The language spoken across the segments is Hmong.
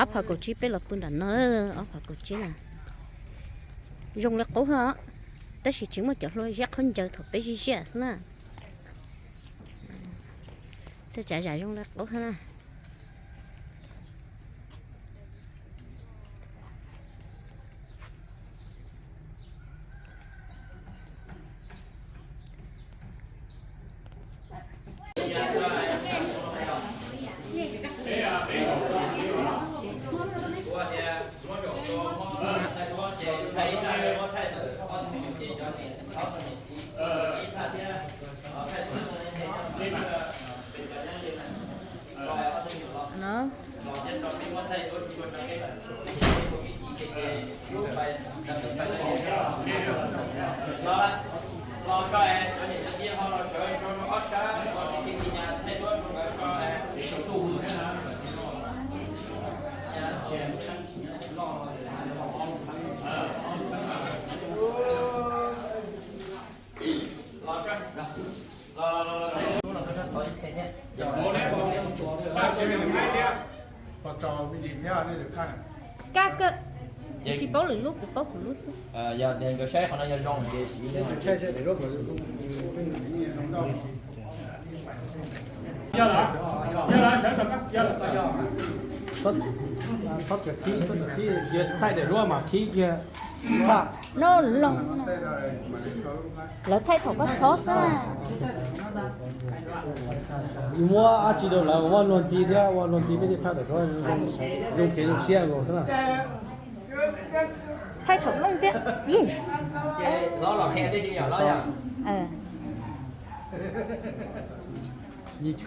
Ob phav kaum tsib peb los pw nram no, ob phav kaum tsib na. Zoo li qub hab, tab sis tsis muaj cov hlua ziab qhaub ncaws thaum peb zij ziaj xwb na. Txhaj tsav zam zoo li qub hab na. Kab kawg, tsis paub lwm lub, kuv paub kuv lub xwb. Yog tias nkawd saib qhov no yog zoo ces siv. Txhob khib, txhob khib, thaij daim duab mas khib kiag. No los lawv thaij thaum koj chob xwb. Muab dab tsi rau lawv, ua luag ntxhi thiab, ua luag ntxhi peb thiaj thaij daim duab zoo kev zoo siab nkaus xwb na. Thaij thaum looj thiab.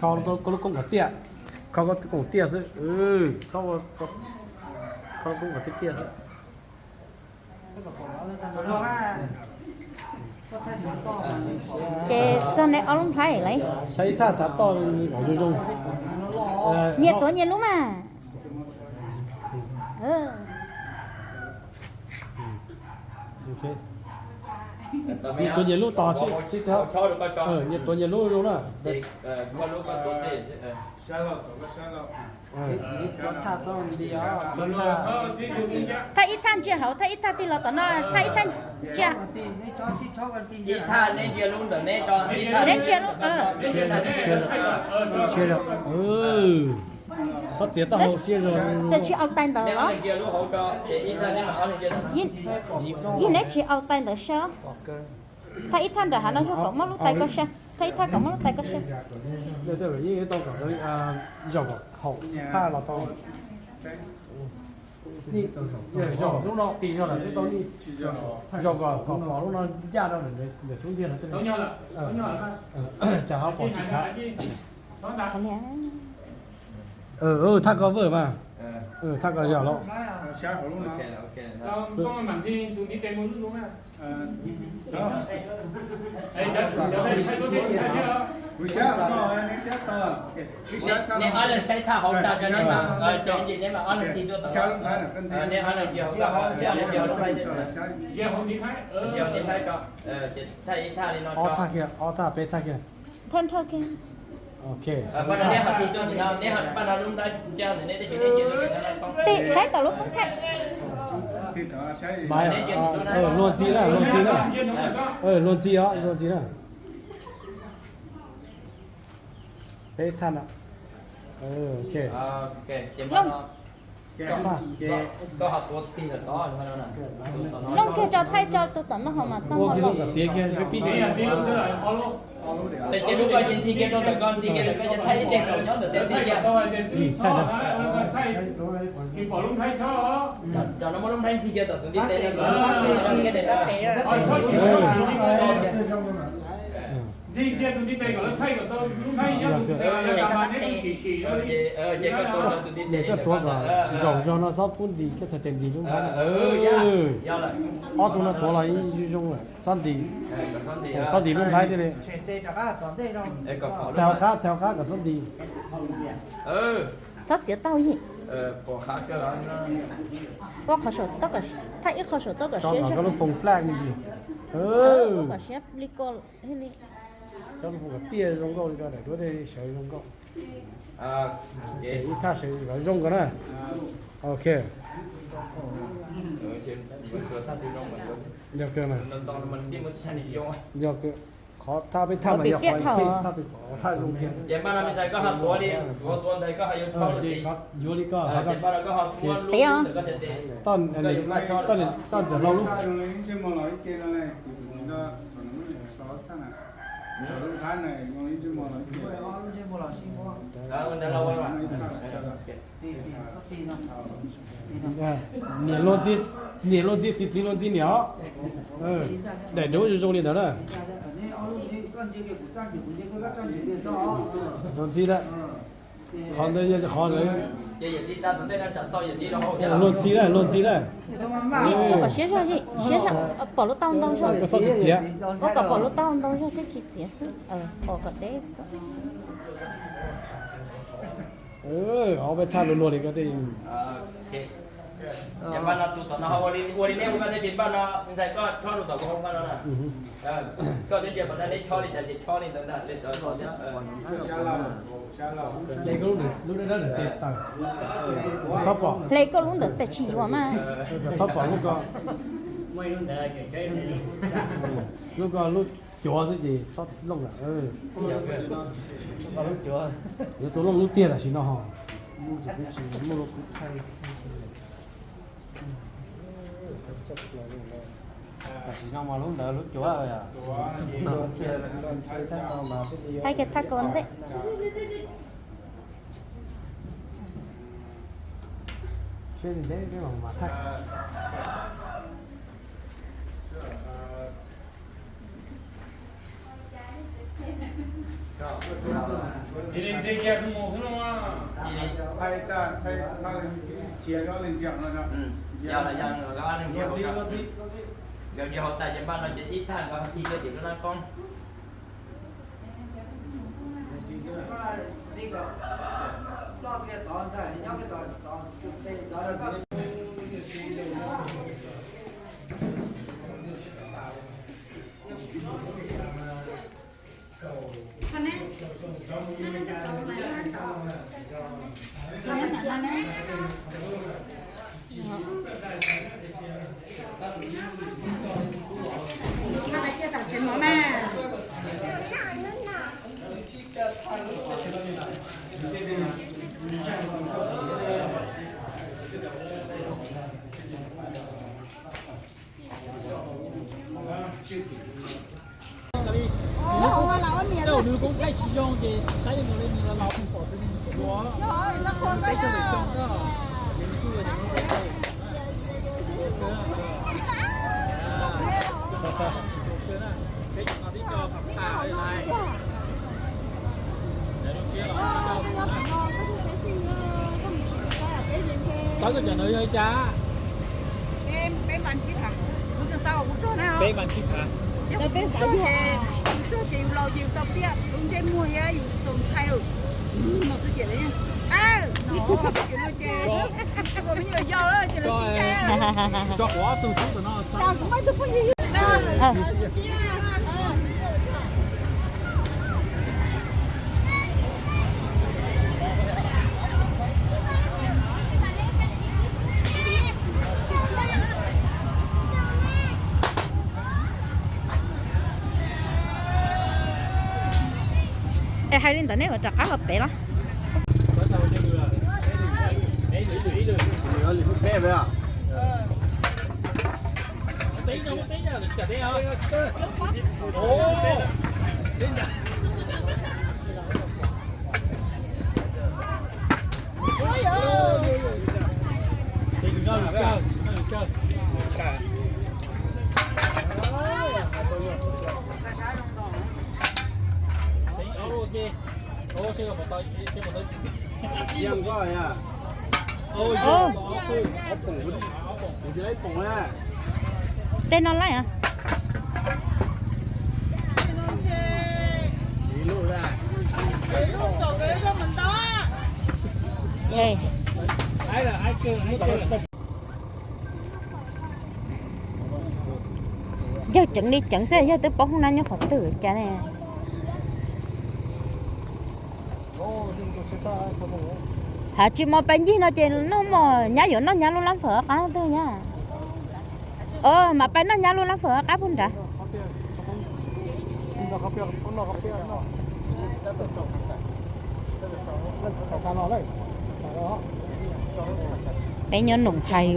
Kho koj lub koob kom tiaj, kho koj koob kom tiaj xwb, txhob ua, kho koob kom tiaj tiaj xwb. Ces txog neb ob lub nplhaib lawm. Thaij ib thaj thav toj kom zoo zoo. Nyias tuav nyias lub mas. Nyias tuav nyias lub tos, nyias tuav nyias lub zoo na. Thaij ib thaj ntsia hauv, thaij ib thaj tig los tom no, thaij ib thaj ntsia. Neb ntsia lub, txhob txiav taub hau siab zog. Tsis au tais ntawd los? Yog neb tsis au tais ntawd saib. Thaij ib thaj nram hav no zoo kom muab lub tais koj saib. Thaij ib thaj kom muab lub tais koj saib. Zaum kom haum thaj los tau. Zaum lub no qis zog lawm twb tau li. Zaum kom kom pom lub no ncaj rau ntawm xub ntiag no. Tsam ho pom tsis khav. Thaj koj vwj mas. Thaj koj yog los. Neb ob leeg saib thaj hauv tag, neb ob leeg tig tuaj tom no. Neb ob leeg tig hauv, neb ob leeg tig hauv lub nplhaib. Ces thaij ib thaj li no. Ob thaj kiag, ob thaj peb thaj kiag. Thaj nrho kiag. Paj no neb ho tig tuaj tim no, neb paj no lub nplhaib ntsia ntawm neb tab sis neb ntsia tuaj tim no. Tig saib tom lub koob thaij. Luag ntxhi na, luag ntxhi na. Luag ntxhi os, luag ntxhi na. Peb thaj no. Looj kiag tso thaij tso tus tom no ho mas tau. Ua kiag tiav kiag peb pib. Ces lub koj ces ntxhi kiag rau ntawm koj, ntxhi kiag ntawm koj ces thaij ib teg rau nyob ntawm tej ntxhi kiag. Tom no muab lub nplhaib ntxhi kiag tom tus ntiv tes. Ces koj tuav kom zaum zog no txhob pub nti, koj txhais tes nti lub nplhaib. Ob tug no tuav los zoo zoo lawm, txhob nti, txhob nti lub nplhaib thiaj li. Txhais hauv qab, txhais hauv qab kom txhob nti. Txhob txiav tau yim. Ua qhov saum toj kom, thaij ib qho saum toj kom siab zog. Koj lub phone flat me ntsis. Ua kom siab li ko thiaj li. Tiaj zoo nkauj li ko, daim duab thiaj sawv zoo nkauj. Ib thaj sawv kom zoo ko na. Ok. Yog kawg mas. Yog kawg. Qhov thaj peb thaj mas yog qhov thaj zoo tiag. Yuav li ko. Toj ntxawm hlo lub. Niam luag ntxhi, niam luag ntxhi txiv luag ntxhi niam os. Daim duab zoo zoo li ntawd na. Luag ntxhi lawm. Qhov ntawd yog qhov luag ntxhi lawm, luag ntxhi lawm. Kom siab zog, siab zog, pom lub taub ntoo zog. Koj txhob txiav. Ua kom pom lub taub ntoo zog thiaj tsis txiav xwb. Pom kom deb. Ob peb thaj luag luag li ko tej. Hle koj lub dawb dawb ntawm tej tawm. Txhob pom. Hle koj lub ntawd tawm tsis yuav mas. Txhob pom lub ko. Lub ko lub cuav xwb ces txhob looj lawm. Yuav tau looj lub tiag tam sim no ho. Tam sim no mas lub ntawd lub cuav. Thaij kiag thaj ko ntej. Seb li ntawd peb mam thaij. Pab koj cov ntawd yog li cas? Peb npas tsib phav, kuv tsis xav kom kuv raug na. Peb npas tsib phav. Yog kuv raug ces, kuv raug ces yus laus ces yus tau piaj, tus ntsej muag thiab yus txaus ntshai lawm. No xwb ces, no ces, me nyuam yaus ces lawv tsis ntshai. Tso quav ob tug tub tus no. Kuv muaj ib tug phooj ywg. Es hais li ntawd nej ua rov qab los pem los? Tej no laij. Yawg ceev li ceev xwb, yawg twb paub hoob nab nyob qhov twg cas ne. Has tsis mos pais ncig no ces noj mos nyab yuav noj nyab lub lab fawm qab twg nyab. Mas pais noj nyab lub lab fawm qab puag nrad. Peb nyob Noom Hais.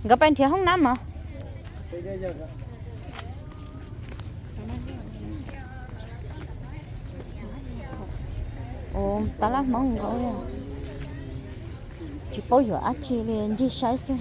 Nkawd pais nrhiav hoob nab mog. Tab laj Hmoob nkaus, tsis paub yuav dab tsi li, ncig saib xwb.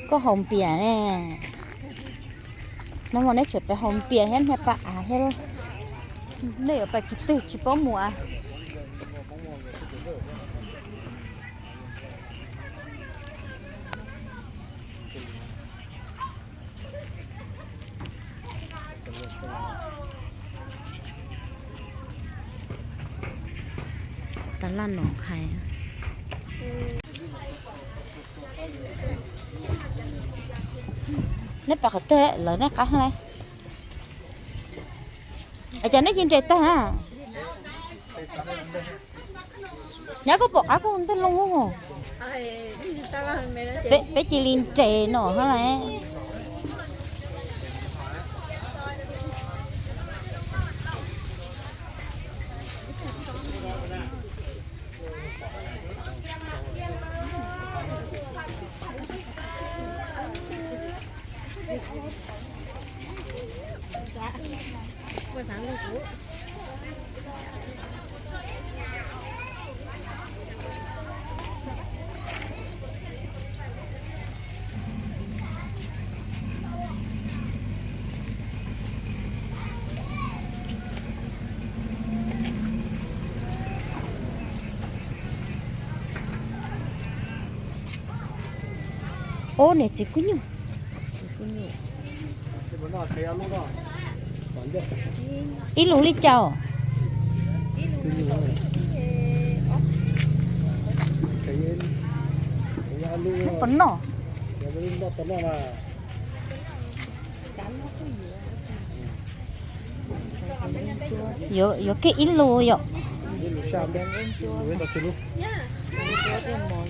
Koj haus npias ne. Nag hmo neb tseem pais haus npias thiab niag pa av thiab lauj. Nej yuav pais kwv twg tsis paub mus a? Tas laj Noom Hais. Neb pais qhov twg lawv nej qab hab? Es cas neb cia nres tag na? Nyab, koj pom qab kuj ntej loo. Peb cia li nres no hab lauj. Ob niam txiv kub nyuj. Ib lus li cas? Puas noj? Yuav kiag ib lus yom. Ib lus sab npeb. Lus ib tau tsawg lub? Ib lus sab npeb.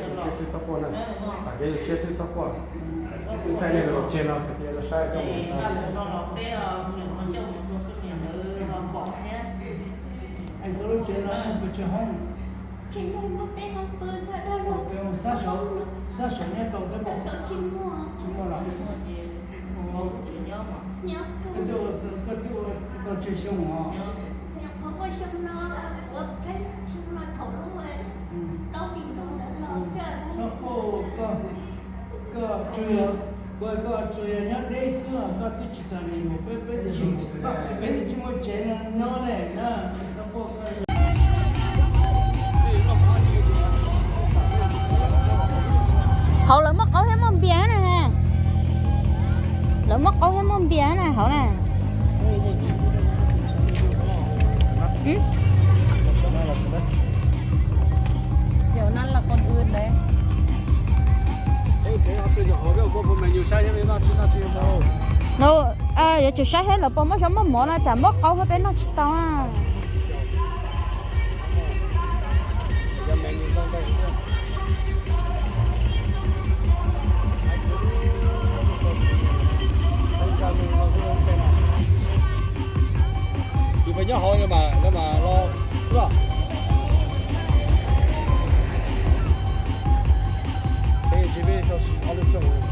Siab xwb txhob quaj na. Txawm tias yus siab xwb txhob quaj. Thaij nej lub tsev no hais tias los saib coj mus xav. Koj lub tsev no pes tsawg hoob? Tsev no muaj peb hoob pw, sab dab laug, sab saum, sab saum nyob tau thiab, sab saum tsis muaj, tsis muaj los? Nyob, koj twb ua tau tsawg xyoo os? Nyuam qhuav ua xyoo no, ua thaum xyoo no thaum lub plaub hlis ntuj ntawd los xwb. Txhob quaj, koj tsuas yog, koj tsuas yog nyob deb xwb os, koj twb tsis txom nyem npaum peb, peb twb tsis, peb twb tsis muaj tsev no nyob ne na. Hauv lawv muaj qaub thiab muaj npias na. Lawv muaj qaub thiab muaj npias na hauv na. Kiểu nó là con ươn đấy. No, yuav tsum saib seb lawv puas muab zaub muab mov no, tsam muab qaub thiab peb noj tsis tau na. Yus pais nyob hauv no mas, no mas los xwb. Peb ntsib peb rau siv ob lub rooj.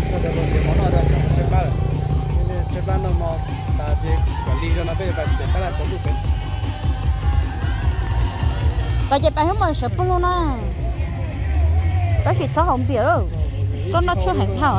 Txog ntawd ces mov noj tag, tshaib plab lawm. Tshaib plab noj mov tas ces kom li zog no peb pais pem tab laj tsaus ntuj pem. Pais ces pais hwb mus sawv pawg lug no, tab sis txhob haus npias lauj, koj noj tshuaj heev dhau.